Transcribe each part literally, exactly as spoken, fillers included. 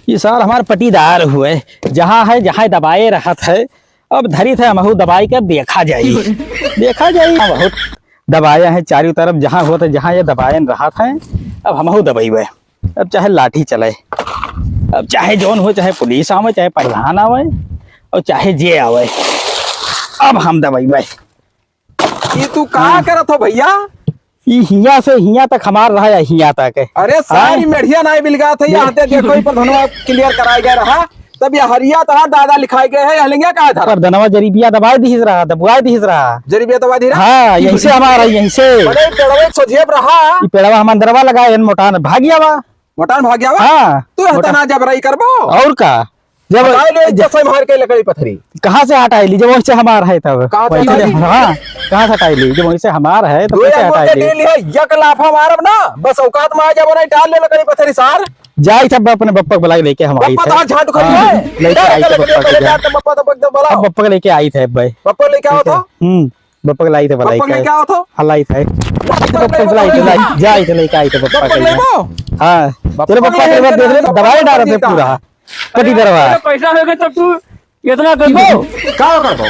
ई सार हमार पटीदार हुए, जहाँ है, जहाँ दबाए रहत है। अब धरी थे हमहू दबाई के, देखा जाई, देखा जाई। बहुत दबाए हैं चारों तरफ, जहाँ होत है, जहाँ ये दबाए रहत हैं, अब हमहू दबाई हुए। अब चाहे लाठी चले, अब चाहे जौन हो, चाहे पुलिस आवे, चाहे प्रधान आवे, और चाहे जे आवे, अब हम दबाई हुए। ई तू का हाँ। करत हो भइया? ई हियाँ से हियाँ तक हमार रहा या हियाँ तक? अरे सारी हाँ। मेढ़िया नाई बिलगात है, यहाँ ते देखो, ई प्रधनवा clear कराए गए रहा, तब ये हरिया तहार दादा लिखाए गए है, यहाँ लेंगे का धरा? प्रधनवा जरीबिया दबाए दिहिस रहा, दबुआए दिहिस रहा। जरीबिया दबा दी रहा? हाँ, यहीं से हमार है, यहीं से। बड़े पेड़वे सोझे पर रहा। ई पेड़वा हम अंदरवा लगाए, एन मोटान भाग गया बा। मोटान भाग गया बा? हाँ, तू रहता मोटान। ना जबराई करबो। और का? जब हटाए ले, जब जैसे मार के लकड़ी पथरी। कहाँ से हटाए ली? जब वैसे हमार है तब। कहाँ से वैसे हटाए ली? हाँ, कहाँ से हटाए ली? जब वैसे हमार है, तो दो कैसे या हटाए गोटे ली? ले लिया, एक लाफा मारब ना, बस औकात में आ जाबो, नहीं टाल ले लकड़ी पथरी सार। जाई थे अपने बप्पा के बुलाई लेके हम आई बप्पा थे। तो हाथ झांट उखाड़ी हाँ, है। लेके डाल आई के थे लकड़ी बप्पा के पथरी, जा। डाल तो बप्पा तो बप्पा तो बुलाओ। अब बप्पा के लेके आई थे भाई। बप्पा लेके आओ तो। हम्म, बप्पा के लाई थे बुलाई बप्पा के थे। लेके आओ तो। हाँ, लाई थे। बप्पा के बप्पा के लाई थे, लाई, जाई थे लेके आई थे बप्पा बप्पा के के लिए। लेबो? हाँ, बप्पा तेरे बप्पा के के लेके लेके देख ले, दबाई दबाई डाल दे देता। पूरा। पटी दरवा। अरे पैसा होगा तब तू इतना कर दो। का करबो?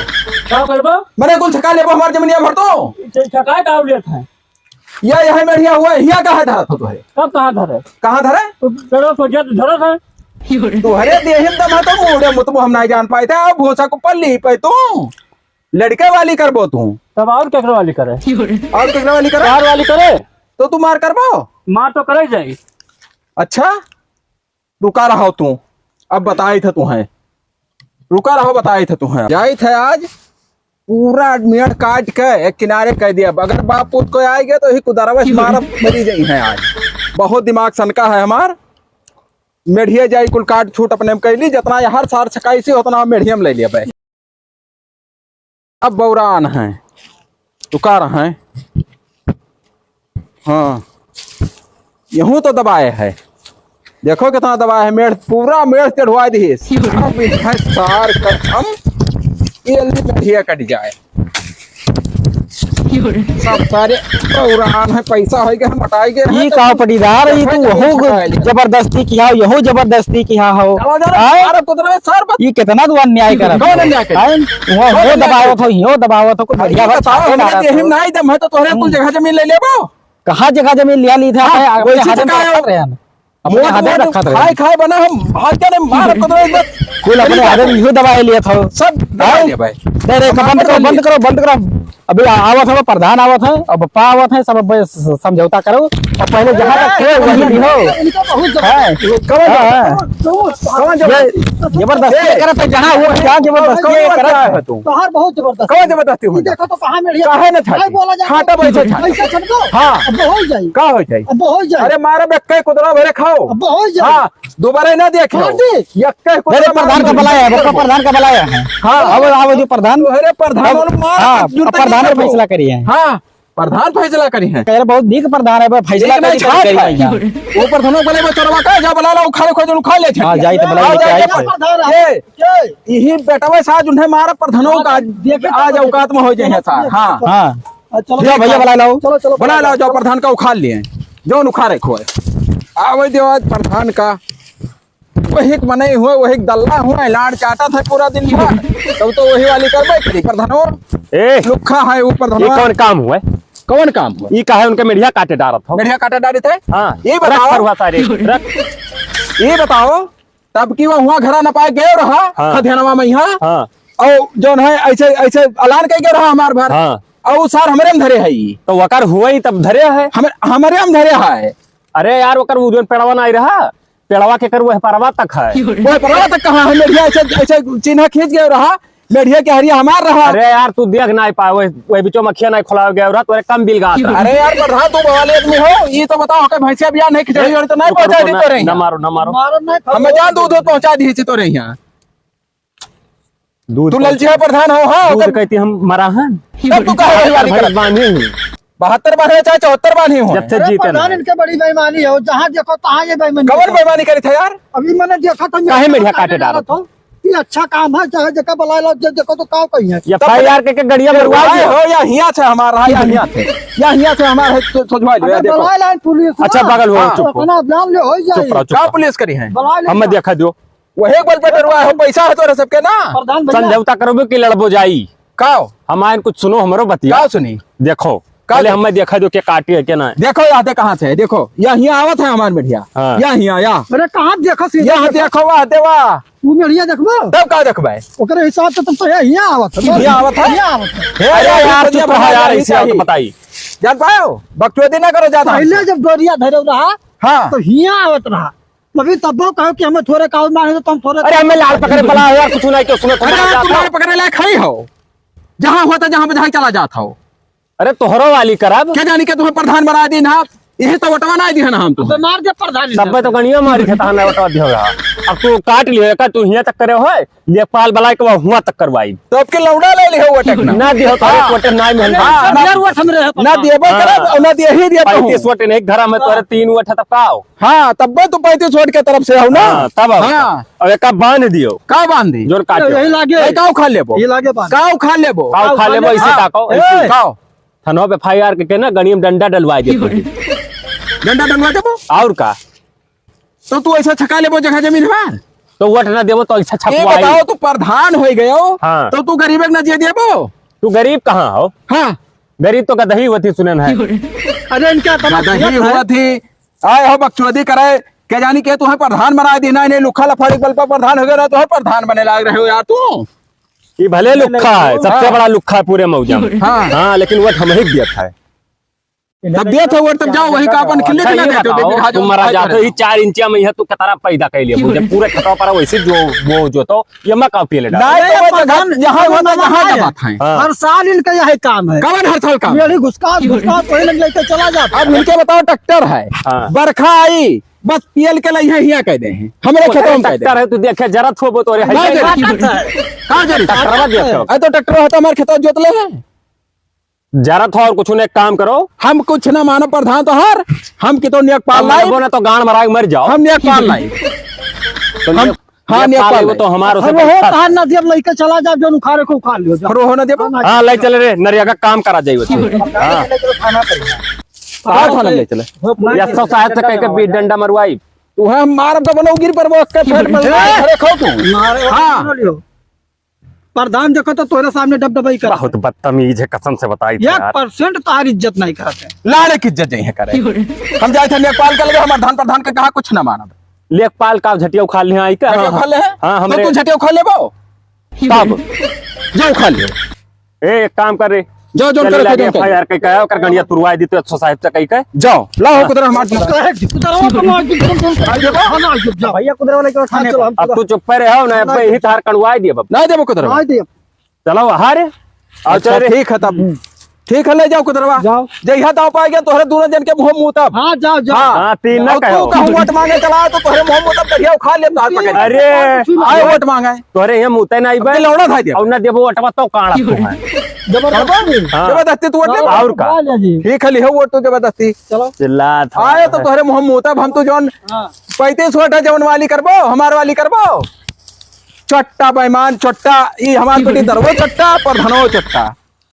का करबो? मने कुल छका लेबो हमार जमीनिया भर तो। छका का लेत है? या यही मेढ़िया हुआ, हिया का है धरत हो तोहरे? कब कहाँ धरे? कहाँ धरे? तो पेड़ों को जब धरत है। तोहरे देहिम दम है तो मुड़े मुतबो हम नहीं जान पाए थे, अब भूसा को पल्ली पे तू। लड़के वाली करबो तू। तब और केकरे वाली करे? और केकरे वाली करे? कार वाली करे? तो तू मार करबो? मार तो करे जाई। अच्छा? रुका रहो तू, अब बताई थे तुहें, रुका रहो, बताई थे तुहें। जाई थे आज पूरा मेड़ काट के एक किनारे कर दिया। अगर बाप पूत कोई आए गए तो ही कुदारवा से मारब, मरी जाई है आज। बहुत दिमाग सनका है हमार। मेढ़िया जाई कुल काट छूट अपने में कैली, जितना ये हर सार छकाई सी उतना मेढ़िया में ले लिया बे। अब बौरान है, रुका रहे। हाँ, यहूँ तो दबाए है। देखो कितना दबाए है, मेड़, पूरा मेड़ चढ़वा दी। अब इधर सार कर हम ये मेढ़िया कट जाए। सब सारे बौरान है, पैसा होइगा, हम हटाए गए हैं ई तो का पटीदार, ई तू देखो वहू कितना है। जबरदस्ती किहा, यहू जबरदस्ती किहा हो। चलो, चलो, आए? अरे कुतरा में सर बत- ई कितना तू अन्याय करत कौन हो? अन्याय करे? आए? वो, कौन वो अन्याय दबावत करे? हो, यो दबावत हो, कुछ अब बढ़िया ये बात बताओ, छापे हमने डालत देहिम हो। नाई दम है तो तोहरे कुल हम्म। जगह जमीन ले लेबो? कहाँ जगह जमीन लिया ली था? हाँ, अपने वैसे हाथे तो में का है? रखत रहे हम। अपने मोट हाथे में मोट रखत रहे खाए हम। खाए बना हम हाथ के नहीं मार को तो एक बार कुल अपने हाथे में इहो दबाए लिया था। सब दबाए हैं? लिया भाई। नहीं, नहीं, बंद करो, बंद करो, बंद करो। अभी आ-, आवत है, प्रधान आवत है, अब पप्पा आवत है, सब अब स-, समझौता करो। और पहले जहाँ तक थे, वहीं भी हो। इनका बहुत हैं? जबरदस्ती है। कौन हाँ, हाँ। कौन, कौन ये जबरदस्ती? जबरदस्ती ये करत है, जहाँ वो क्या जबरदस्ती कौन ये करत जबरदस्ती है? है तू? बाहर बहुत जबरदस्ती। कौन जबरदस्ती ये हो? देखो तो कहाँ मेढ़िया काहे न छाटी? नहीं बोला जाता। छाटा बैठे छाटी। ऐसे छाट दो। हाँ। अब हो जाई। का हो जाई? अब हो जाई। अरे मारा बे, कई कुतरा भरे खाओ। अब हो जाई। हाँ। दोबारा ना देखे। हाँ जी। यक्के को नहीं, नहीं, प्रधान का बुलाया है, बप्पा प्रधान का बुलाया है। हाँ। अब, अब जो प्रधान। अरे प्रधान अब, वाला मार हाँ, अब प्रधान फैसला करी है। हाँ, प्रधान फैसला करी है। कह रहे बहुत नीक प्रधान है, फैसला एक नहीं करी, छाप करी है। भैया। वो प्रधानों बोले, "वो चोरवा का, जा बुला ला, उखाड़े खोज उखाड़ ले छाप।" हाँ, जाई तो बुला हाँ, लेके जाई आई तो। प्रधान है। ये, ये। यही बेटवा साथ उन्हें मारा प्रधानों का आज, देखे तो आज देखे। औकात में हो जाए सार। हाँ। हाँ। हाँ, चलो, जाओ भैया, बुला लाओ। चलो, चलो, बुला लाओ, जाओ, प्रधान का उखाड़ लिए। जौन उखाड़े खोए। आवे दो आज प्रधान का। वही एक मनई हुए, वही एक दल्ला हुए, लाड़ चाटा था पूरा दिन भर। तब तो वही वाली करबे करी। प्रधानो, ए, लुक्खा है ऊपर ये धनवा। कौन काम हुआ? कौन काम हुआ? ये का है, उनके मेढ़िया काटे डारत हो? मेढ़िया काटे डारे थे? हाँ। ये रख बताओ। फरुआ सारे, रख। ये बताओ, तब की वो हुआ घरा न पाए गए रहा, हाँ। खदेनवा में यहाँ। हाँ। और जौन है, ऐसे, ऐसे ऐलान कह गए रहा हमार भर। हाँ। और सार हमरे में धरे है ये। तो वकर हुआ ही तब धरे है। हमरे, हमरे में धरे है। अरे यार, वकर वो जौन पेड़वा ना आई रहा, पेड़वा के कर वह परवा तक है। वह परवा तक कहाँ है? मेढ़िया ऐसे, ऐसे चिन्ह खींच गए रहा, मेढ़िया के हरिया हमार रहा। अरे यार, तू देख ना पाए, वह, वह बिचो मखिया ना खोला गया रहा, तोरे कम बिल गात रहा। अरे यार, प्रधान, तू बवाल आदमी हो, ये तो बताओ, के भैंसिया बिया नहीं खिचड़ी वाली तो नहीं रुको, पहुंचा रुको, दी ना, तोरे ना यहाँ। मारो, ना मारो। मारो नहीं, हम जान दूध पहुंचा दी थी तोरे यहाँ। दूध तू कौन ललचिया प्रधान हो, हाँ, दूध तब कहती हम मरा है। तब तू कहाँ बहत्तर भैंस बांधे हूँ। बहत्तर बांधे चाहे चौहत्तर बांधे हो। जब से अरे जीते प्रधान, ना। इनके बड़ी बेईमानी है, जहाँ देखो तहाँ ये बेईमानी कवन करता है। बेईमानी करी था यार? अभी मैंने देखा था, काहे मेढ़िया काटे डालत हो? ये अच्छा काम है, चाहे जेका बुलाए ला, जे देखो तो का कही है। ये तब एफ आई आर के, के गड़िया ये मरवा भाई दिया। हो, या हिया से हमार रहा, या हिया से, या हिया से हमार है, तो सोचवा लो, अरे देखो। बुलाए ला पुलिस अच्छा, ना। बगल हो, हाँ। चुप हो। अपना नाम ले हो चुप जाए। रहो, चुप का रहो। पुलिस करी है? बुलाए ले हम ना। देखा दियो। वही एक बल पे डरवा हो, पैसा है तोरे सबके ना। प्रधान भैया। समझौता करबो कि लड़बो जाई? काओ? हमारे कुछ सुनो, हमरो बतिया। काओ सुनी? देखो, का पहले देखो? हमें देखा दो के काटी है के ना। देखो, या दे कहाँ से है, देखो, या हिया आवत है हमार मेढ़िया। हाँ। या हिया, या। अरे, कहाँ देखो सीधा या देखो। देखो, वाह, दे वाह। तू मेढ़िया देखबो? तब का देखबे? ओकरे हिसाब से तब तो या हिया आवत है। हिया आवत है? हिया आवत है। हे, अरे ये यार, दुनिया चुप रहा बना यार, रही ऐसे आओ तो चाहिए। बताई। जान पाओ, बकचोदी ना करो ज्यादा पहले हमसे। जब डोरिया धरे रहा, हाँ। तो हिया आवत रहा। अभी तब्बो कहो कि हमें थोड़े काऊ मारे तो तुम थोड़े अरे, हमें लाड़ पकड़े बला हो यार, कुछ नहीं, क्यों सुनो, तुम अरे, आ तुम जाता। लाड़ पकड़े लायक है ही हो। जहाँ होता, जहाँ बधाई चला जात हो। अरे, तोहरो वाली करब। क्या जानी के तुम्हें प्रधान बना दी ना, यही तो वोटवा ना दी है ना हम तुम्हें। अबे मार दे प्रधान तब मैं तो गणिया मारी थे, तहां ना वोटवा दिया होगा। अब तू काट लियो, का तू हियां तक करे हो, लेखपाल बलाए के हुआ तक करवाई। तो अब के लौड़ा ले लिहो वोट ना। ना दियो, तो हाँ। एक वोट ना में हाँ, ना, यार, वोट हमरे है ना पता। देबो हाँ। करब, और ना दिए ही दिए तो हूँ। पैंतीस वोट नहीं, घर में तोरे हाँ। तीन वोट है, तब का हो? हाँ, तब तो पैंतीस वोट के तरफ से हो ना। हाँ, तब आओ। हाँ। अब एक बांध दियो। का बांध दी? जोर काटो। यही लागे। ए, काऊ खा लेबो? ये लागे बांध। काऊ खा लेबो? काऊ खा लेबो, हाँ। इसे ताको, ए। इसे। काऊ? थाना पे एफ आई आर के, के ना गणियम डंडा डलवा दे तू। डंडा डलवा देबो? और का? तो तू ऐसा छका लेबो जगह जमीन हमार? तो वोट ना देबो तो ऐसा ये छपवाई। बताओ, तू प्रधान हो गयो, हाँ। तो तू गरीब के ना जे देबो? तू गरीब कहाँ हो? हाँ। गरीब तो गदही हुआ थी, सुनन है। अरे इनका तो गदही हुआ थी। आए हो बकचोदी करे, क्या जानी के तुम्हें प्रधान बना देना, इन्हें लुखा लफाड़ी बल पर प्रधान हो गया ना, तुम्हें प्रधान बने लाग रहे हो यार तू। ये भले लुक्खा है, सबसे हाँ। बड़ा लुक्खा है पूरे मौजा में। हाँ। हाँ, लेकिन वोट हम ही दिया था। तब दिया था वोट, तब जाओ वही का अपन खिल्ली अच्छा, खिला ये देते हो, बताओ, बेबी, खा जाओ, तुम मरा खाई जाते हो, जाओ। ये चार इंचिया में यह तू कतरा पैदा कर लिया, मुझे पूरे खेतवा पर वैसे जो वो जो तो ये मैं काफी ले डाल। नहीं, अरे, तो मैं प्रधान, जगह, जहाँ प्रधान होता, जहाँ है। दबात है। हाँ। हर साल इनका यही काम है। कवन हर साल काम? मेरी घुसका, घुसका कोई लग लेके चला जाता अब है। इनके बताओ, ट्रैक्टर है, हाँ। बरखा आई, बस पीएल के लिए हिया कह दे हैं, हमरे अरे, खेतों में कह दे। ट्रैक्टर है, तू देखे, जरा थोबो तो रे, ना है। दे। कहाँ जरी? ट्रैक्टरवा देखे हो। अरे, तो ट्रैक्टर होता, हमारे खेतों जोत ले है। जरा थो और कुछ नहीं, एक काम करो। हम कुछ ना मानो प्रधान तो हर, हम कितो नेक पाल लाई। मरबो ना तो गांड मराए मर जाओ। हम नेक पाल लाई। तो हम, नेक, हाँ, नेक नेक पाल पाल लाई। वो तो हमारो से अरे हो, कहाँ ना दियब, लइके चला जाब, जौन उखाड़े को उखाड़ लियो, जाओ। अरे हो ना देबो? हाँ, ना। हाँ, ले चले रे, नरिया का काम करा जाई बच्चे। हाँ। हाँ, थाना ले चले। या सौ साहब से कह के बीच डंडा मरवाई। तू है मार तो बनो गिर पर वो के पेट में ए! खड़े खो तू। मारे हाँ। बोलियो। प्रधान देखो तो तोरे सामने डबडबाई कर। बहुत बदतमीज है, कसम से बताई थी एक यार। परसेंट तार इज्जत नहीं करते। लाड़े की इज्जत नहीं है करे। हम जाए थे लेखपाल के लगे, हमार धान प्रधान के कहा कुछ ना मानब। लेखपाल का झटिया उखाड़ ले आई का? झटिया उखाड़ ले है? हाँ, तो हमरे तू झटिया उखाड़ लेबो? तब। जा उखाड़ ले। ए, एक काम कर रे। जाओ, जाओ, चल, करो, लागे करो, करो। एफ आई आर कह के, ओकर गंडिया तुरवाई दी तो एक सौ साहब से कह के। जाओ, लाओ, हाँ। कुदरा हमार चला। कुदरा हमार चला। आ, देखो। हाँ, ना, जाओ। भैया, कुदरा वाले के उठा, चलो, हम अब तू चुप पे रहो ना, अब यही तार कड़वाई दिया बाबू। ना देबो कुदरा। ना देब। चलो, हारे। आओ, अच्छा, चल रे। ठीक है तब। ठीक है, ले जाओ कुदरवा। जाओ। जइहा दाव पाए गया, तोहरे दोनों जन के मुंह मुतब। हाँ, जाओ, जाओ। हाँ। हाँ, तीन ना और तू कहो। कहूँ वोट मांगे चला, तो तोहरे मुंह मुतब, कहिया उखाड़ लेब, दाल पकड़। अरे, आए वोट मांगे। तोहरे यहाँ मुते नहीं अब बे। लौड़ा था जब। और ना देबो वोटवा तो काढ़ा तू है। जबरदस्ती। हाँ। जबरदस्ती तू वोट हाँ, लेबो। और का? हाँ, जी। ठीक है, लिहो वोट तो जबरदस्ती। चलो। चिल्ला था। आए तो तोहरे मुंह मुतब, हम तो जौन हाँ। पैंतीस वोट है, जौन वाली करबो, हमार वाली करबो। चट्टा बेईमान, चट्टा, ई हमार बेटी दरबो चट्टा, प्रधानो चट्टा।